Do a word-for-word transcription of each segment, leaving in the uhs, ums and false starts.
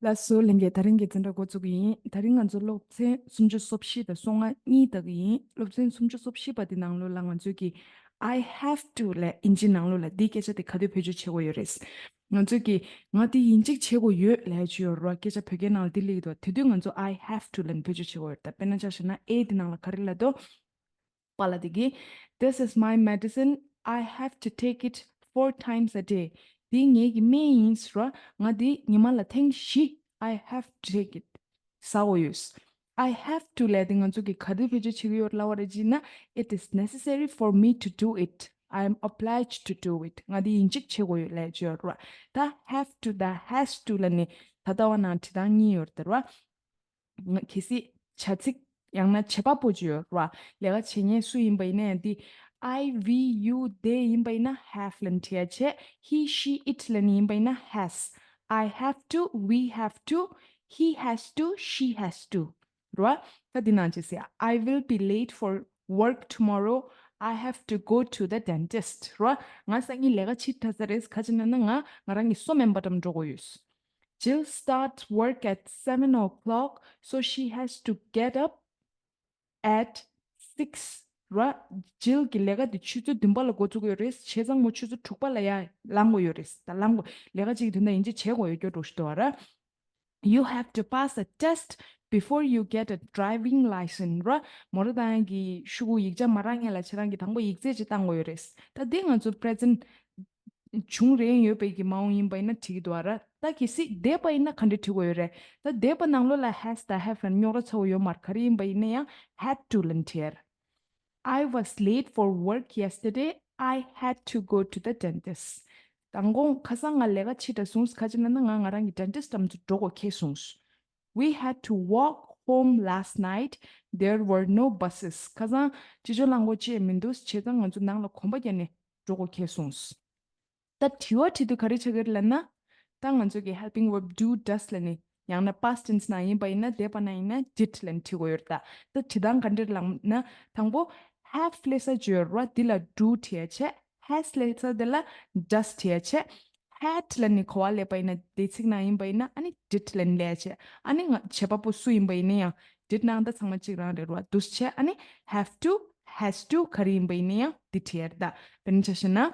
ལགས་སོ། ལྷན་རྒྱས། ད་རིང་གི་འཛིན་གྲྭ་འགོ་བཙུགས་ཀྱི་ཡིན། ད་རིང་ང་ཚོ་སློབ་ཚན་སུམ་ཅུ་སོ་བཞི་དང་སོ་ལྔ་གཉིས་ལྟ་གི་ཡིན། སློབ་ཚན་སུམ་ཅུ་སོ་བཞི་པ་དེ་ནང་ལོགས་ལ་ང་ཚོས་ཀྱི་I have to ལབ་ཨིན་ཇི་ནང་ལོགས་ལ་འདིའི་སྐད་ཆ་དེ་ག་དུས་བེད་སྤྱོད་བྱེད་དགོས་ཡོད་རེད། ང་ཚོས་ཀྱི་ང་འདི་ཡིན་གཅིག་བྱེད་དགོས་ཡོད་ལབ་ཡ་ཅིག་ཡོད་རེད་བ། སྐད་ཆ་བོད་སྐད་ནང་ལ་འདི་སླེབས་ཀྱི་འདུག་དེ་དུས་ང་ཚོ་I have to ལབ་ནས་བེད་སྤྱོད་བྱེད་དགོས་ཡོད་རེད། ད་དཔེར་ན་ཆ་བཞག་ན་ཨེ་འདི་ནང་ལ་ག་རེ་ལབ་འདུག་པཱ་ལགས་དེ་གིས། This is my medicine. I have to take it four times a day. འདི་ངེད་ཀྱི་སྨན་ཡིན་ཟེར་བ། ང་འདི་ཉི་མ་ལ་ཐེངས་བཞི་I have to take it. ཟ་དགོས་ཡོད། I have to ལབ་དེ་ང་ཚོ་གིས་ག་དུས་བེད་སྤྱོད་བྱེད་ཀྱི་ཡོད་ལབ་པ་རེད་ཅེ་ན། It is necessary for me to do it. I am obliged to do it. ང་འདི་ཡིན་གཅིག་བྱེད་དགོས་ཡོད་ལབ་ཡ་ཅིག་ཡོད་རེད་བ། ད་have to དང་has to ལབ་ནས་ད་ལྟ་བ་ནང་བྲིས་སྟངས་གཉིས་ཡོད་རེད་བ། ང་གལ་སྲིད་བྱ་ཚིག་ཡང་ན་བྱེད་པ་པོ་ཅིག་ཡོད་རེད་བ། ལས་ཀ་བྱེད་མཁན་སུ་ཡིན་པ་ཡིན་ན་ཡང་འདི་I, we, you, they ཡིན་པ་ཡིན་ན་have ལབ་ནས་བྲིས་ཡ་བྱས། He, she, it ལབ་ནས་ཡིན་པ་ཡིན་ན་has. I have to, we have to, he has to, she has to. རེད་བ། ད་འདི་ནང་བྱས་ཟེར། I will be late for work tomorrow. I have to go to the dentist. རེད་བ། ང་སང་ཉིན་ལས་ཀ་ཕྱི་དྲགས་ས་རེད། ག་ཅི་ན་ན་ང་ང་རང་གི་སོ་སྨན་པ་འགྲོ་དགོས་ཡོད། Jill starts work at seven o'clock, so she has to get up at six. རེད་བ། Jill གི་ལས་ཀ་དེ་ཆུ་ཚོད་བདུན་པ་ལ་འགོ་བཙུགས་ཡོད་རེད། བྱས་ཙང་མོ་ཆུ་ཚོད་དྲུག་པ་ལ་ཡར་ལངས་དགོས་ཡོད་རེད། ད་ལངས་དགོས། ལས་ཀ་གཅིག་གི་དོན་དག་ཡིན་གཅིག་བྱེད་དགོས་ཡོད་སྐྱོ་འགྲོ་ཞིག་འདུག་ཨ་ར། You have to pass a test before you get a driving license. རེད་བ། མོ་ཊ་བཏང་ཡག་གི་ཤོག་གུ་ཡིག་ཆ་མ་རག་སྔོན་ལ་ཁྱེད་རང་གིས་དང་པོ་ཡིག་ཚད་ཅིག་བཏང་དགོས་ཡོད་རེད། ད་འདི་ང་ཚོ་present བྱུང་རན་ཡོད་པའི་གི་མ་འོངས་ཡིན་པ་ཡིན་ན་བྲིས་ཀྱི་འདུག་ཨ་ར། ད་གལ་སྲིད་འདས་པ་ཡིན་ན་ག་འདྲ་བྲིས་དགོས་ཡོད་རེད། ད་འདས་པ་ནང་ལོགས་ལ་has དང་have ལ་རྙོག་དྲ་ཚ་བོ་ཡོད་མ་རེད། ག་རེ་ཡིན་པ་ཡིན་ན་ཡང་had to ལབ་ནས་བྲིས་ཡ་རེད། I was late for work yesterday. I had to go to the dentist. དང་གོང་ཁ་སང་ང་ལས་ཀ་ཕྱི་དྲགས་སོང་། ག་ཅི་ན་ན་ང་ང་རང་གི་dentist འགྲོ་དགོས་ཁེལ་སོང་། We had to walk home last night. There were no buses. ཁ་སང་ཕྱི་ཕྱོགས་ལ་འགྲོ་ཅེས་མི་འདུག་བྱས་ཙང་ང་ཚོ་ནང་ལ་གོམ་པ་བརྒྱབ་ནས་འགྲོ་དགོས་ཁེལ་སོང་། ད་དྲི་བ་དྲི་དུས་ག་རེ་བྱ་གི་རེད་ལབ་ན། ད་ང་ཚོ་གི་helping verb do, does ལབ་ནས་ཡང་ན་past tense ནང་ཡིན་པ་ཡིན་ན། འདས་པ་ནང་ཡིན་ན་did ལབ་ནས་བྲིས་དགོས་ཡོད་རེད། ད་ད་བྲིས་སྟངས་ག་འདྲ་ལབ་ན། དང་པོ་have སླེབས་ས་ཅིག་ཡོད་རེད་བ། འདི་ལ་do བྲིས་ཡ་བྱས། Has སླེབས་ས་དེ་ལ་does བྲིས་ཡ་བྱས། Had ལབ་ནས་ག་པར་སླེབས་པ་ཡིན་ན། འདས་ཚིག་ནང་ཡིན་པ་ཡིན་ན། ཨ་ནི་did ལབ་ནས་སླེབས་ཡ་བྱས། ཨ་ནི་ང་བྱེད་པ་པོ་སུ་ཡིན་པ་ཡིན་ན་ཡང་did ནང་ད་ཚང་མ་གཅིག་རང་རེད་བ། འདུག་སེ་བྱས། ཨ་ནི་have to, has to ག་རེ་ཡིན་པ་ཡིན་ན་ཡང་འདི་བྲིས་ཡ་རེད། ད་དཔེར་ན་ཆ་བཞག་ན།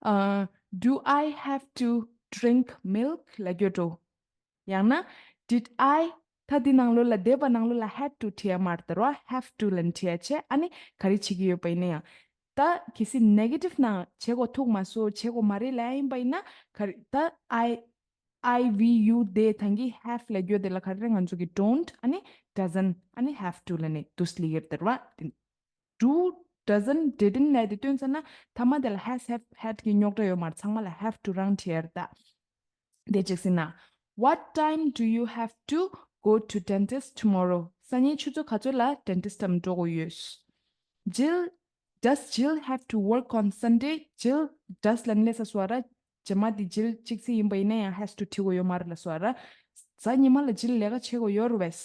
Uh, do I have to drink milk ལབ་རྒྱུ་འགྲོ། ཡང་ན་did I ད་འདི་ནང་ལོགས་ལ་འདས་པ་ནང་ལོགས་ལ་had to བྲིས་ཡ་མ་རེད་ད་ར། Have to ལབ་ནས་བྲིས་ཡ་བྱས། ཨ་ནི་ག་རེ་བྱེད་ཀྱི་ཡོད་པ་ཡིན་ན་ཡང་། ད་གལ་སྲིད་negative ནང་བྱེད་དགོས་ཐུག་མ་སོང་། བྱེད་དགོས་མ་རེད་ལབ་ཡ་ཡིན་པ་ཡིན་ན་ག་རེ། ད་I, I, we, you, they དང་གི་have ལབ་རྒྱུ་དེ་ལ་ག་རེ་རེད། ང་ཚོ་གི་don't ཨ་ནི་doesn't ཨ་ནི་have to ལབ་ནས་འདུག་སེ་སླེབས་ཡོད་རེད་ད་ར། Do, doesn't, didn't ལབ་དེ་སྟོན་ཚར་ན་མཐའ་མ་དེ་ལ་has, have, had གི་རྙོག་དྲ་ཡོད་མ་རེད། ཚང་མ་ལ་have to རང་བྲིས་ཡ་རེད་ད། དེ་གཅིག་ཟེར་ན། What time do you have to go to dentist tomorrow? སང་ཉིན་ཆུ་ཚོད་ག་ཚོད་ལ་dentist འགྲོ་དགོས་ཡོད། Jill, does Jill have to work on Sunday? Jill, does ལབ་ནས་སླེབས་ས་སོང་ཨ་ར། རྗེས་མ་དེ་Jill གཅིག་ཚིག་ཡིན་པ་ཡིན་ན་ཡང་has to བྲིས་དགོས་ཡོད་མ་རེད་ལབ་སོང་ཨ་ར། གཟའ་ཉི་མ་ལ་Jill ལས་ཀ་བྱེད་དགོས་ཡོད་རེད་བས།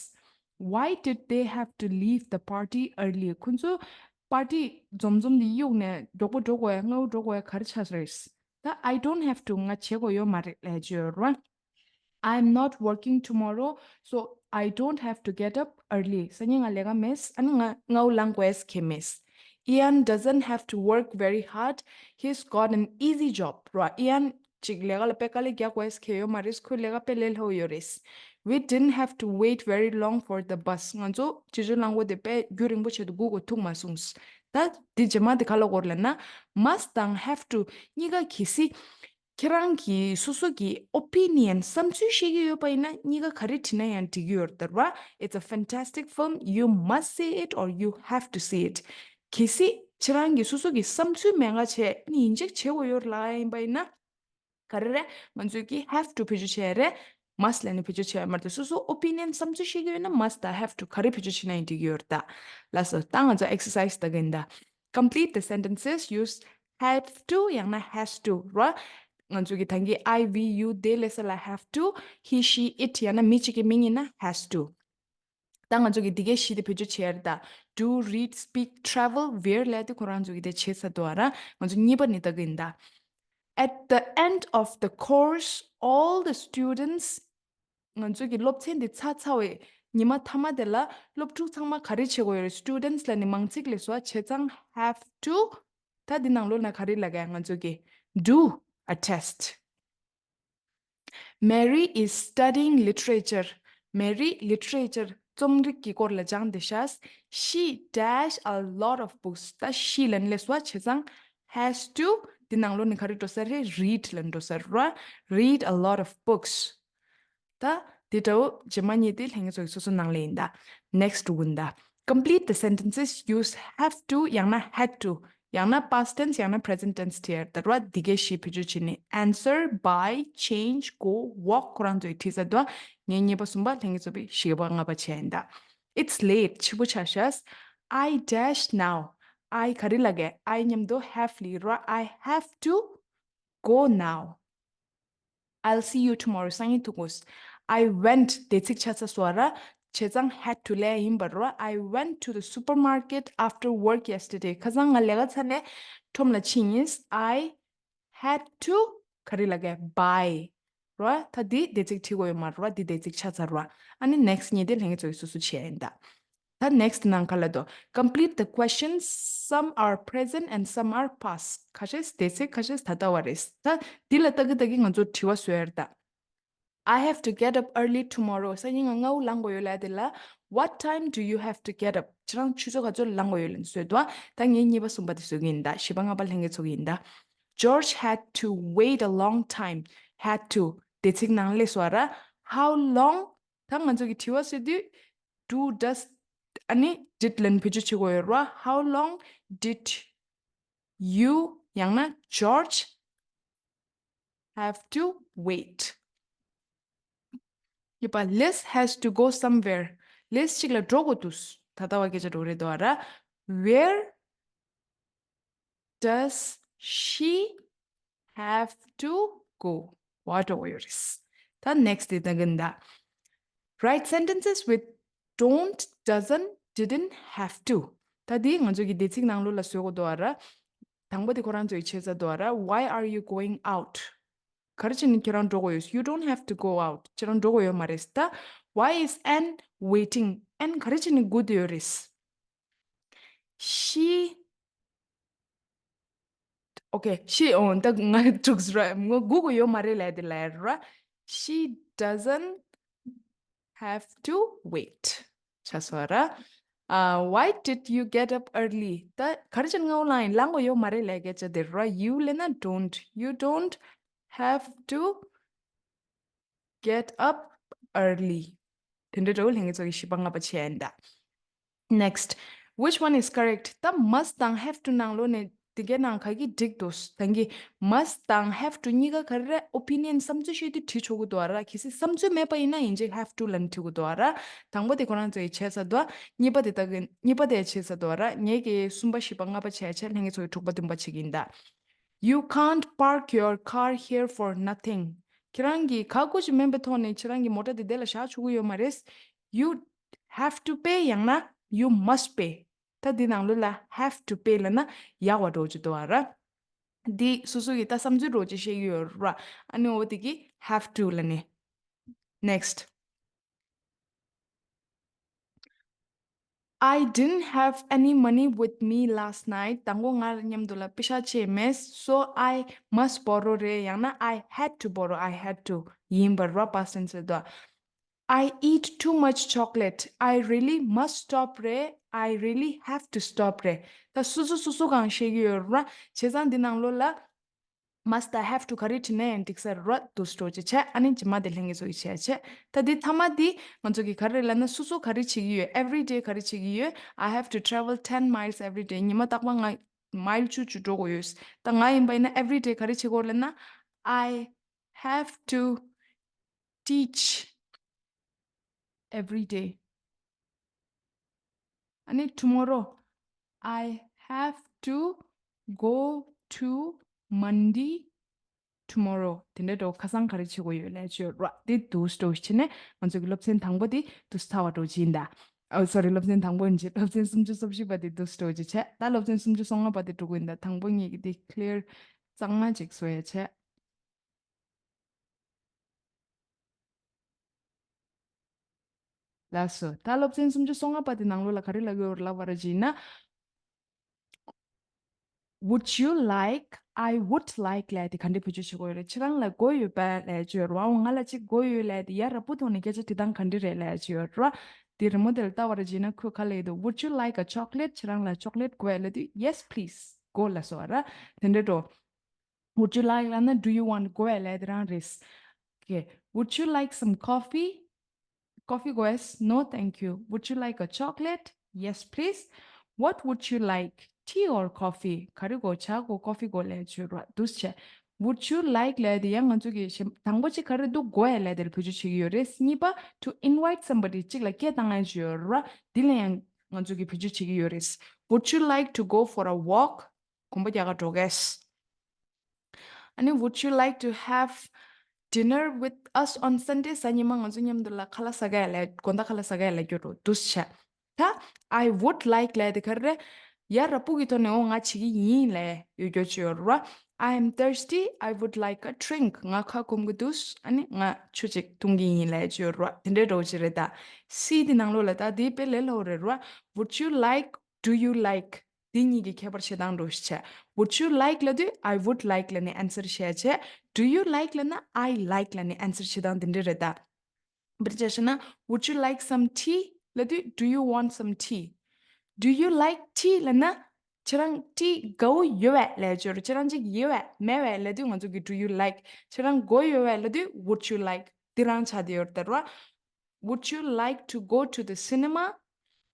Why did they have to leave the party early? ཁོ་ཚོ་པར་ཊི་འཛོམས་འཛོམས་དེ་གཡུག་ནས་མགྱོགས་པོ་འགྲོ་དགོས་ཡ། སྔ་པོ་འགྲོ་དགོས་ཡ་ག་རེ་ཆགས་རེད། ད་I don't have to ང་བྱེད་དགོས་ཡོད་མ་རེད་ལབ་ཀྱི་ཡོད་རེད་བ། I'm not working tomorrow, so I don't have to get up early. སང་ཉིན་ང་ལས་ཀ་མེད། ཨ་ནི་ང་སྔ་པོ་ལངས་དགོས་ཡ་ཁེལ་མེད། Ian doesn't have to work very hard. He's got an easy job. ར། Ian ཅིག་ལས་ཀ་ལ་དཔེ་དཀའ་ལས་རྒྱག་དགོས་ཡ་ཁེལ་ཡོད་མ་རེད། ཁོའི་ལས་ཀ་དཔེ་ལས་སླ་པོ་ཡོད་རེད། We didn't have to wait very long for the bus. ང་ཚོ་ཕྱི་ཕྱོགས་ལ་འགྲོ་དེ་དཔེ་རྒྱུན་རིང་པོ་བྱས་ཏེ་སྒུག་དགོས་ཐུག་མ་སོང་། ད་འདི་རྗེས་མ་དེ་ག་ལ་གོ་རེད་ལབ་ན། Must དང་have to གཉིས་ཀ་གལ་སྲིད་ཁྱེད་རང་གིས་སོ་སོ་གི་opinion བསམ་ཚུལ་བཤད་ཀྱི་ཡོད་པ་ཡིན་ན། གཉིས་ཀ་ག་རེ་བྲིས་ན་ཡང་འགྲིག་གི་ཡོད་རེད་ད་ར། It's a fantastic film. You must see it or you have to see it. གལ་སྲིད་ཁྱེད་རང་གིས་སོ་སོ་གི་བསམ་ཚུལ་མེད་ཁ་བྱས་ནི་ཡིན་གཅིག་བྱེད་དགོས་ཡོད་རེད་ལབ་ཡ་ཡིན་པ་ཡིན་ན། ག་རེ་རེད། ང་ཚོས་ཀྱི་have to བེད་སྤྱོད་བྱས་རེད། Must ལབ་ནས་བེད་སྤྱོད་བྱས་ཡོད་མ་རེད་དེ། སོ་སོ་opinion བསམ་ཚུལ་བཤད་ཀྱི་ཡོད་ན་must དང་have to ག་རེ་བེད་སྤྱོད་བྱས་ན་ཡང་འགྲིག་གི་ཡོད་རེད་ད། ལགས་སོ། ད་ང་ཚོ་exercise ལྟ་གི་ཡིན་ད། Complete the sentences. Use have to ཡང་ན་has to ར། ང་ཚོ་གི་ད་གིན་I, we, you, they ལབ་ས་ལ་have to, he, she, it ཡང་ན་མི་གཅིག་གི་མིང་ཡིན་ན་has to། ད་ང་ཚོ་གི་འདི་གའི་གཞི་དེ་བེད་སྤྱོད་བྱས་རེད་ད། Do, read, speak, travel, wear ལབ་དེ་ཁོ་རང་ཚོ་གི་དེ་བྱས་ཚར་འདུག་ཨ་ར། ང་ཚོ་གཉིས་པ་ནི་ལྟ་གི་ཡིན་ད། At the end of the course, all the students ང་ཚོ་གི་སློབ་ཚན་འདི་ཚར་ཚར་བའི་ཉི་མ་མཐའ་མ་དེ་ལ་སློབ་ཕྲུག་ཚང་མ་ག་རེ་བྱེད་དགོས་ཡོད་རེད། Students ལབ་ནས་མང་ཚིག་ལས་བཟོ་བྱས་ཙང་have to། ད་འདི་ནང་ལོགས་ན་ག་རེ་ལབ་ཀྱི་ང་ཚོ་གི་do a test. Mary is studying literature. མེ་རི་literature རྩོམ་རིག་གི་སྐོར་ལ་སྦྱངས་བསྡད་ཤག She dash a lot of books. ད་she ལབ་ནས་བཟོ་བྱས་ཙང་has to འདི་ནང་ལོགས་ནས་ག་རེ་འགྲོ་ས་རེད། Read ལབ་ནས་འགྲོ་ས་རེད་བ། Read a lot of books. ད་འདི་འདྲ་བོ་རྗེས་མ་གཉིས་དེ་ལྷན་རྒྱས་ཚོ་གི་སོ་སོ་ནང་ལ་ཡིན་ད། Next འདུག་ད། Complete the sentences. Use have to ཡང་ན་had to ཡང་ན་past tense ཡང་ན་present tense བྲིས་ཡོད་རེད་བ། འདི་གའི་གཞི་བེད་སྤྱོད་བྱས་ནས་answer, buy, change, go, walk ཁོ་རང་ཚོས་བྲིས་ཚར་འདུག་ངས་གཉིས་པ་གསུམ་པ་ལྷན་རྒྱས་ཚོ་བི་བཞི་པ་ལྔ་པ་བྱས་ཡིན་ད། It's late. ཕྱི་པོ་ཆགས་ཤག I dash now. I ག་རེ་ལབ་ཀྱི། I མཉམ་དུ་have ལབ་ཀྱི་རེད་བ། I have to go now. I'll see you tomorrow. སང་ཉིན་ཐུག་དགོས། I went. འདས་ཚིག་ཆགས་ཚར་སོང་བ་ར། བྱས་ཙང་had to ལབ་ཡིན་པ་རེད་བ། I went to the supermarket after work yesterday. ཁ་སང་ང་ལས་ཀ་ཚར་ནས་ཁྲོམ་ལ་ཕྱིན་ཡིན། I had to ག་རེ་ལབ་ཀྱི། Buy རེད་བ། ད་འདི་འདས་ཚིག་བྲིས་དགོས་ཡོད་མ་རེད་བ། འདི་འདས་ཚིག་ཆགས་ཚར་རེད་བ། ཨ་ནི་next གཉིས་དེ་ལྷན་རྒྱས་ཚོ་གི་སོ་སོ་བྱས་ཡིན་ད། ད་next ནང་ག་ལ་འདུག Complete the questions. Some are present and some are past. ཁ་ཤས་འདས་ཚིག་ཁ་ཤས་ད་ལྟ་བ་རེད། ད་འདི་ལ་ལྟ་གི་ལྟ་གི་ང་ཚོ་དྲི་བ་བཟོ་ཡ་རེད་ད། I have to get up early tomorrow. སང་ཉིན་ང་སྔ་པོ་ལངས་དགོས་ཡོད་ལབ་དེ་ལ། What time do you have to get up? ཁྱེད་རང་ཆུ་ཚོད་ག་ཚོད་ལངས་དགོས་ཡོད་ལབ་བཟོས་འདུག་ད་ངས་གཉིས་པ་གསུམ་པ་དེ་བཟོ་གི་ཡིན་ད། བཞི་པ་ལྔ་པ་ལྷན་རྒྱས་ཚོ་གི་ཡིན་ད། George had to wait a long time. Had to འདས་ཚིག་ནང་སླེབས་སོང་བ་ར། How long? ད་ང་ཚོ་གི་དྲི་བ་བཟོ་དུས་do, does ཨ་ནི་did ལབ་ནས་བེད་སྤྱོད་བྱེད་དགོས་ཡོད་རེད་བ། How long did you ཡང་ན་George have to wait? ཡིན་པ། Liz has to go somewhere. Liz གཅིག་ལ་འགྲོ་དགོས་འདུག་ད་ལྟ་བ་སྐད་ཆ་འགྲོ་རེད་འདུག་ཨ་ར། Where does she have to go? འགྲོ་དགོས་ཡོད་རེད། ད་next དེ་ལྟ་གི་ཡིན་ད། Write sentences with don't, doesn't, didn't, have to. ད་འདི་ང་ཚོ་གི་འདས་ཚིག་ནང་ལོགས་ལ་བཟོ་དགོས་འདུག་ཨ་ར། དང་པོ་དེ་ཁོ་རང་ཚོ་ཡི་བྱས་ཚར་འདུག་ཨ་ར། Why are you going out? ག་རེ་བྱས་ནས་ཁྱེད་རང་འགྲོ་དགོས་ཡོད། You don't have to go out. ཁྱེད་རང་འགྲོ་དགོས་ཡོད་མ་རེད་ད། Why is Anne waiting? Anne ག་རེ་བྱས་ནས་སྒུག་བསྡད་ཡོད་རེད། She, okay, she, ཨོ་ད་ང་འགྲིག་སོང་ར། ང་སྒུག་དགོས་ཡོད་མ་རེད་ལབ་དེ་ལབ་ར། She doesn't have to wait. ཆ་སོ་ར། Uh, why did you get up early? ད་ག་རེ་བྱས་ནས་སྔ་པོ་ལངས་ཡིན། ལངས་དགོས་ཡོད་མ་རེད་ལབ་སྐད་ཆ་དེ་ར། You ལབ་ན་don't. You don't have to get up early. དེ་འདྲ་འདྲ་བོ་ལྷན་རྒྱས་ཚོ་གི་བཞི་པ་ལྔ་པ་བྱས་ཡིན་ད། Next, which one is correct? ད་must དང་have to ནང་ལོགས་ནས་དེ་གའི་ནང་ག་གི་འགྲིག་འདུག་ད་གི་must དང་have to གཉིས་ཀ་ག་རེ་རེད། Opinion བསམ་ཚུལ་བཤད་དུས་བྲིས་ཆོག་གི་འདུག་ཨ་ར། གལ་སྲིད་བསམ་ཚུལ་མེད་པ་ཡིན་ན་ཡིན་གཅིག་have to ལབ་ནས་བྲིས་དགོས་འདུག་ཨ་ར། དང་པོ་དེ་ཁོ་རང་ཚོ་ཡི་བྱས་ཚར་འདུག་གཉིས་པ་དེ་ད་གི་གཉིས་པ་དེ་བྱས་ཚར་འདུག་ཨ་ར། ངས་གི་གསུམ་པ་བཞི་པ་ལྔ་པ་བྱས་བྱས་ལྷན་རྒྱས་ཚོ་གི་དྲུག་པ་བདུན་པ་བྱེད་ཀྱི་ཡིན་ད། You can't park your car here for nothing. ཁྱེད་རང་གིས་ག་དགོས་ཅིག་མིན་པའི་ཐོག་ནས་ཁྱེད་རང་གི་མོ་ཊ་དེ་དེ་ལ་བཞག་ཆོག་གི་ཡོད་མ་རེད། You have to pay ཡང་ན་you must pay. ད་འདི་ནང་ལོགས་ལ་have to pay ལབ་ན་ཡག་པ་འགྲོ་གི་འདུག་ཨ་ར། འདི་སོ་སོ་གི་ད་བསམ་ཚུལ་འགྲོ་ཅིག་བཤད་ཀྱི་ཡོད་ར། ཨ་ནི་འོ་དེ་གི་have to ལབ་ནས། Next. I didn't have any money with me last night. དང་པོ་ང་མཉམ་དུ་ལ་པེ་ཤག་ཅིག་མེད། So I must borrow རེད། ཡང་ན་I had to borrow. I had to ཡིན་པ་ར། Past tense རེད་དོ། I eat too much chocolate. I really must stop རེད། I really have to stop རེད། ད་སོ་སོ་སོ་སོ་གང་བཤད་ཀྱི་ཡོད་ར། བྱས་ཙང་འདི་ནང་ལོགས་ལ་must དང་have to ག་རེ་བྲིས་ན་ཡང་འགྲིག་ས་རེད། འདུག་སེ་འགྲོ་བྱས་བྱས། ཨ་ནི་རྗེས་མ་དེ་ལྷན་རྒྱས་ཚོ་གིས་བྱས་བྱས། ད་འདི་མཐའ་མ་འདི་ང་ཚོ་གིས་ག་རེ་ལབ་ན་སོ་སོ་ག་རེ་བྱེད་ཀྱི་ཡོད། Every day ག་རེ་བྱེད་ཀྱི་ཡོད། I have to travel ten miles every day. ཉི་མ་རྟག་པར་ང་མའིལ་བཅུ་བཅུ་འགྲོ་དགོས་ཡོད། ད་ང་ཡིན་པ་ཡིན་ན་every day ག་རེ་བྱེད་དགོས་ལབ་ན། I have to teach every day. ཨ་ནི་tomorrow, I have to go to Mandi tomorrow. དེ་འདྲ་འགྲོ། ཁ་སང་ག་རེ་བྱེད་དགོས་ཡོད་ལབ་ཡ་ཅིག་ཡོད་ར། དེ་འདུག་སེ་འགྲོ་བྱས་ནས་ང་ཚོ་གི་སློབ་ཚན་དང་པོ་དེ་འདུག་སེ་ཚར་བ་འགྲོ་བྱས་ཡིན་ད། ཨོ་sorry, སློབ་ཚན་དང་པོ་ཡིན་གྱི། སློབ་ཚན་སུམ་ཅུ་སོ་བཞི་པ་དེ་འདུག་སེ་འགྲོ་བྱས་བྱས། ད་སློབ་ཚན་སུམ་ཅུ་སོ་ལྔ་པ་དེ་འགྲོ་གི་ཡིན་ད། དང་པོ་ངེད་ཀྱིས་དེ་clear གཙང་མ་ཅིག་བཟོ་ཡ་བྱས། ལགས་སོ། ད་སློབ་ཚན་སུམ་ཅུ་སོ་ལྔ་པ་དེ་ནང་ལོགས་ལ་ག་རེ་ལབ་ཡོད་རེད་ལབ་པ་རེད་ཅེ་ན། Would you like, I would like ལབ་དེ་ག་འདྲ་བེད་སྤྱོད་བྱེད་དགོས་ཡོད་རེད། ཁྱེད་རང་ལ་དགོས་ཡོད་པས་ལབ་ཀྱི་ཡོད་རེད་བ། འོ་ང་ལ་གཅིག་དགོས་ཡོད་ལབ་དེ་ཡ་རབས་པོ་ཐོག་ནས་སྐད་ཆ་དྲི་སྟངས་ག་འདྲ་རེད་ལབ་ཀྱི་ཡོད་རེད་བ། དེ་རི་མོ་དེ་ལ་ལྟ་བ་རེད་ཅེ་ན་ཁོས་ག་ལབ་ཡོད་འདུག Would you like a chocolate? ཁྱེད་རང་ལ་ཅོག་ལེད་དགོས་ཡོད་ལབ་དུས། Yes, please. དགོས་ལབ་སོང་བ་ར། དེ་འདྲ་འགྲོ། Would you like ལབ་ན་do you want དགོས་ཡོད་ལབ་དེ་རང་རེད། Okay. Would you like some coffee? Coffee དགོས། No, thank you. Would you like a chocolate? Yes, please. What would you like? Tea or coffee? ག་རེ་དགོས། ཇ་དགོས། Coffee དགོས་ལབ་ཀྱི་ཡོད་རེད་བ། འདུག་སེ་བྱས། Would you like ལབ་དེ་ཡང་ང་ཚོ་གི་གཞན་དང་པོ་གཅིག་ག་རེ་འདུག་དགོས་ཡོད་ལབ་དེ་ལ་བེད་སྤྱོད་བྱེད་ཀྱི་ཡོད་རེད། གཉིས་པ་to invite somebody གཅིག་ལ་སྐད་བཏང་ཡ་ཅིག་ཡོད་རེད་བ། འདི་ལ་ཡང་ང་ཚོ་གི་བེད་སྤྱོད་བྱེད་ཀྱི་ཡོད་རེད། Would you like to go for a walk? གོམ་པ་རྒྱག་ག་འགྲོ་གས། ཨ་ནི་would you like to have dinner with us on Sunday? གཟའ་ཉི་མ་ང་ཚོ་མཉམ་དུ་ལ་ཁ་ལག་ཟ་གས་ལབ། དགོང་དག་ཁ་ལག་ཟ་གས་ལབ་ཀྱི་ཡོད་རེད་བ། འདུག་སེ་བྱས། ད་I would like ལབ་དེ་ག་རེ་རེད། ཡ་རབས་པོ་གི་ཐོག་ནས་འོ་ང་བྱེད་ཀྱི་ཡིན་ལབ་ཡོད་རྒྱུ་ཅིག་ཡོད་རེད་བ། I am thirsty. I would like a drink. ང་ཁ་སྐོམ་གྱི་འདུག་ཨ་ནི་ང་ཆུ་གཅིག་འཐུང་གི་ཡིན་ལབ་ཡོད་རེད་བ། དེ་འདྲའི་འདྲ་བོ་ཅིག་རེད། ད་C དེ་ནང་ལོགས་ལ་ད་དེ་དཔེ་ལས་སླ་བོ་རེད་བ། Would you like? Do you like? འདི་གཉིས་ཀྱི་ཁྱད་པར་བཤད་སྟངས་འདྲ་བོ་ཞིག་བྱས། Would you like ལབ་དུས་I would like ལབ་ནས་answer བྱས་བྱས། Do you like ལབ་ན་I like ལབ་ནས་answer བྱེད་སྟངས་དེ་འདྲ་རེད་ད། དཔེར་ཆ་བཞག་ན། Would you like some tea? ལབ་དུས Do you want some tea? Do you like tea? ལབ་ན་ཁྱེད་རང་tea དགའ་བོ་ཡོད་པས་ལབ་ཀྱི་ཡོད་རེད། ཁྱེད་རང་གཅིག་ཡོད་པས་མེད་པས་ལབ་དུས་ང་ཚོ་གི Do you like? ཁྱེད་རང་དགོས་ཡོད་པས་ལབ་དུས་Would you like? འདི་རང་ཆགས་བསྡད་ཡོད་རེད་ད་ར། Would you like to go to the cinema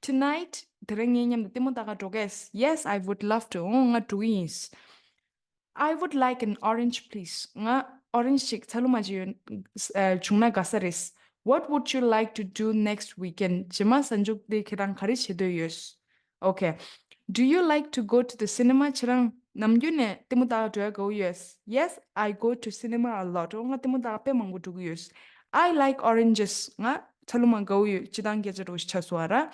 tonight? དེ་རིང་ངའི་མཉམ་དུ་ལྟད་མོ་ལྟ་ག་འགྲོ་གས། Yes, I would love to. འོང་ང་འགྲོ་གི་ཡིན། I would like an orange, please. ང་orange ཅིག་ཚ་ལུ་མ་ཅིག་ཡོད། ཨ། བྱུང་ན་དགའ་ས་རེད། What would you like to do next weekend? རྗེས་མ་གཟའ་མཇུག་དེ་ཁྱེད་རང་ག་རེ་བྱེད་འདོད་ཡོད། Okay. Do you like to go to the cinema? ཁྱེད་རང་ནམ་རྒྱུན་ནས་ལྟད་མོ་ལྟ་ག་འགྲོ་ཡ་དགའ་བོ་ཡོད། Yes, I go to cinema a lot. འོ་ང་ལྟད་མོ་ལྟ་ག་དཔེ་མང་པོ་འགྲོ་གི་ཡོད། I like oranges. ང་ཚ་ལུ་མ་དགའ་བོ་ཡོད། སྤྱིར་བཏང་སྐད་ཆ་འདྲ་བོ་ཞིག་ཆགས་སོང་བ་ར།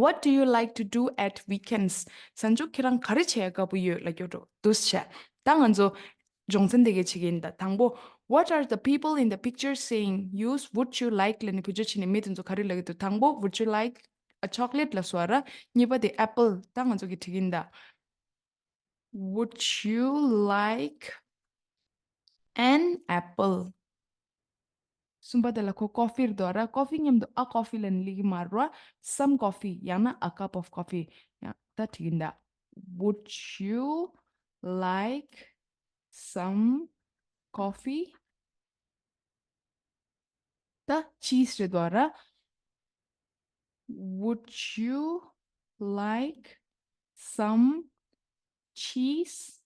What do you like to do at weekends? གཟའ་མཇུག་ཁྱེད་རང་ག་རེ་བྱེད་ཡ་དགའ་པོ་ཡོད་ལབ་ཀྱི་ཡོད་འགྲོ། འདུག་སེ་བྱས། ད་ང་ཚོ་སྦྱོང་ཚན་དེ་གའི་བྱེད་ཀྱི་ཡིན་ད། དང་པོ། What are the people in the picture saying? Use would you like ལབ་ནས་བེད་སྤྱོད་བྱས་ནས་མི་དེ་ཚོ་ག་རེ་ལབ་ཀྱི་འདུག་དང་པོ། Would you like a chocolate ལབ་སོང་བ་ར། གཉིས་པ་དེ་apple། ད་ང་ཚོ་གི་བྲིས་ཀྱི་ཡིན་ད། Would you like an apple? གསུམ་པ་དེ་ལ་ཁོ་coffee རེད་འདུག་ར། coffee མཉམ་དུ་a coffee ལབ་ནས་སླེབས་ཀྱི་མ་རེད་བ། Some coffee ཡང་ན་a cup of coffee ཡང་ད་བྲིས་ཀྱི་ཡིན་ད། Would you like some coffee? ད་cheese རེད་འདུག་ར། Would you like some cheese?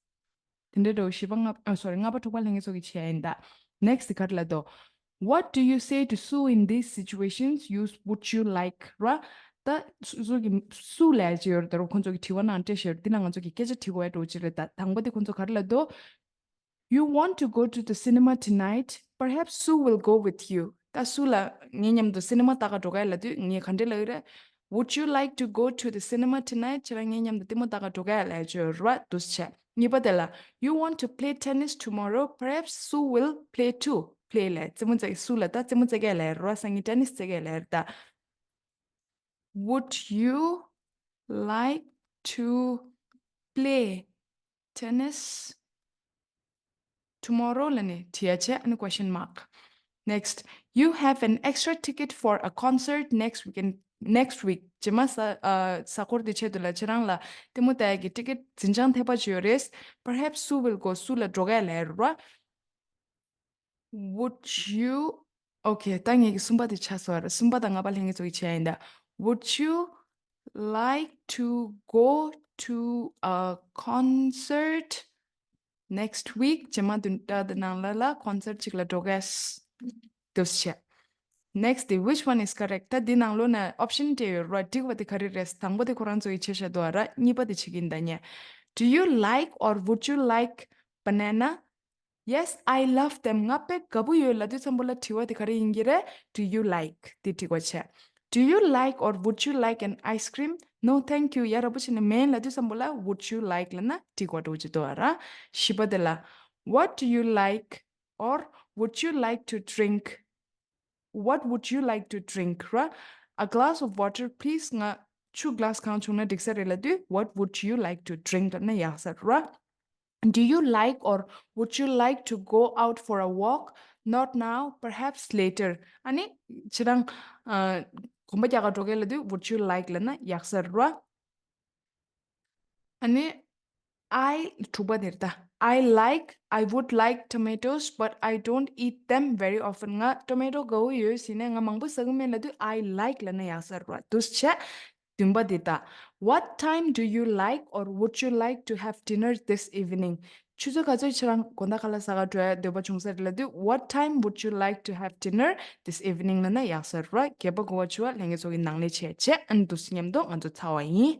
དེ་འདྲ་འདྲ་བོ། བཞི་པ་ལྔ་པ། ཨ། sorry, ལྔ་པ་དྲུག་པ་ལྷན་རྒྱས་ཚོ་གིས་བྱས་ཡིན་ད། Next ག་རེ་ལབ་འདུག What do you say to Sue in these situations? Use would you like ར། ད་སུ་གི་སུ་ལབ་ཡ་ཅིག་ཡོད་རེད་ད་ར། ཁོང་ཚོ་གི་དྲི་བ་ནང་སྤྲད་བཞག་ཡོད་རེད། འདི་ལ་ང་ཚོ་གིས་སྐད་ཆ་དྲི་དགོས་ཡ་འདྲ་བོ་ཅིག་རེད་ད། དང་པོ་དེ་ཁོང་ཚོ་ག་རེ་ལབ་འདུག You want to go to the cinema tonight? Perhaps Sue will go with you. ད་སུ་ལ་ངའི་མཉམ་དུ་སི་ནི་མ་ལྟ་ག་འགྲོ་ག་ལབ་དུས་ངས་ག་འདྲ་ལབ་ཀྱི་རེད། Would you like to go to the cinema tonight? ཁྱེད་རང་ངའི་མཉམ་དུ་ལྟད་མོ་ལྟ་ག་འགྲོ་ག་ལབ་ཀྱི་ཡོད་རེད་བ། འདུག་སེ་བྱས། གཉིས་པ་དེ་ལ། You want to play tennis tomorrow? Perhaps Sue will play too. Play ལབ་རྩེད་མོ་རྩེ། སུ་ལ་ད་རྩེད་མོ་རྩེ་ག་ལབ་ཀྱི་རེད་བ། སང་ཉིན་tennis རྩེ་ག་ལབ་ཀྱི་རེད་ད། Would you like to play tennis tomorrow ལབ་ནས་དྲི་ཡ་བྱས། ཨ་ནི་question mark. Next, you have an extra ticket for a concert next weekend. Next week རྗེས་མ་གཟའ། ཨ། གཟའ་འཁོར་དེ་ཆེད་དུ་ལ་ཁྱེད་རང་ལ་ལྟད་མོ་ལྟ་ཡ་གི་ཊི་ཀེ་ཊི་འཛིན་བྱང་ཐེབས་པ་ཅིག་ཡོད་རེད། Perhaps Sue will go. སུ་ལ་འགྲོ་ག་ལབ་ཀྱི་རེད་བ། Would you? Okay, ད་ངེད་ཀྱི་གསུམ་པ་དེ་ཆགས་སོང་བ་རེད། གསུམ་པ་དང་ལྔ་པ་ལྷན་རྒྱས་ཚོ་གིས་བྱས་ཡིན་ད། Would you like to go to a concert next week? རྗེས་མ་བདུན་ཕྲག་འདི་ནང་ལ་ལ་concert ཅིག་ལ་འགྲོ་གས། འདུག་སེ་བྱས། Next དེ། Which one is correct? ད་འདི་ནང་ལོགས་ན་option སྤྲད་ཡོད་རེད་བ། འགྲིག་པ་དེ་ག་རེ་རེད། དང་པོ་དེ་ཁོ་རང་ཚོ་གིས་བྱས་བཞག་འདུག་བ་ར། གཉིས་པ་དེ་བྱེད་ཀྱི་ཡིན་ད་ངས། Do you like or would you like banana? Yes, I love them. ང་དཔེ་དགའ་པོ་ཡོད་ལབ་དུས་ཙམ་པོ་ལ་དྲི་བ་དེ་ག་རེ་ཡིན་གྱི་རེད། Do you like? དེ་དྲི་བ་བྱས། Do you like or would you like an ice cream? No, thank you. ཡ་རབས་པོ་བྱས་ནས་མིན་ལབ་དུས་ཙམ་པོ་ལ་would you like ལབ་ན་འགྲིག་པ་འདྲ་བོ་ཅིག་འདུག་བ་ར། བཞི་པ་དེ་ལ། What do you like or would you like to drink? What would you like to drink? ར། A glass of water, please. ང་ཆུ་གི་ལཱ་སི་གང་བྱུང་ན་འགྲིག་ས་རེད་ལབ་དུས། What would you like to drink? ལབ་ན་ཡག་ས་རེད་ར། Do you like or would you like to go out for a walk? Not now, perhaps later. ཨ་ནི་ཁྱེད་རང་ཨ་གོམ་པ་རྒྱག་ག་འགྲོ་གི་ལབ་དུས། Would you like? ལབ་ན་ཡག་ས་རེད་ར། ཨ་ནི་I དྲུག་པ་དེ་རེད་ད། I like, I would like tomatoes, but I don't eat them very often. ང་ཊོ་མེ་ཊོ་དགའ་བོ་ཡོད་ཟེར་ནས་ང་མང་པོ་ཟ་གི་མེད་ལབ་དུས། I like ལབ་ན་ཡག་ས་རེད་བ། འདུག་སེ་བྱས། བདུན་པ་དེ་ད། What time do you like or would you like to have dinner this evening? ཆུ་ཚོད་ག་ཚོད་ཁྱེད་རང་དགོང་དག་ཁ་ལག་ཟ་ག་འགྲོ་ཡ་འདོད་པ་བྱུང་ས་རེད་ལབ་དུས། What time would you like to have dinner this evening? ལབ་ན་ཡག་ས་རེད་བ། བརྒྱད་པ་གོ་བ་བཅུ་བ་ལྷན་རྒྱས་ཚོ་གིས་ནང་ལས་བྱས་བྱས། ཨ་ནི་འདུག་སེ་མཉམ་དུ་ང་ཚོ་ཚར་བ་ཡིན།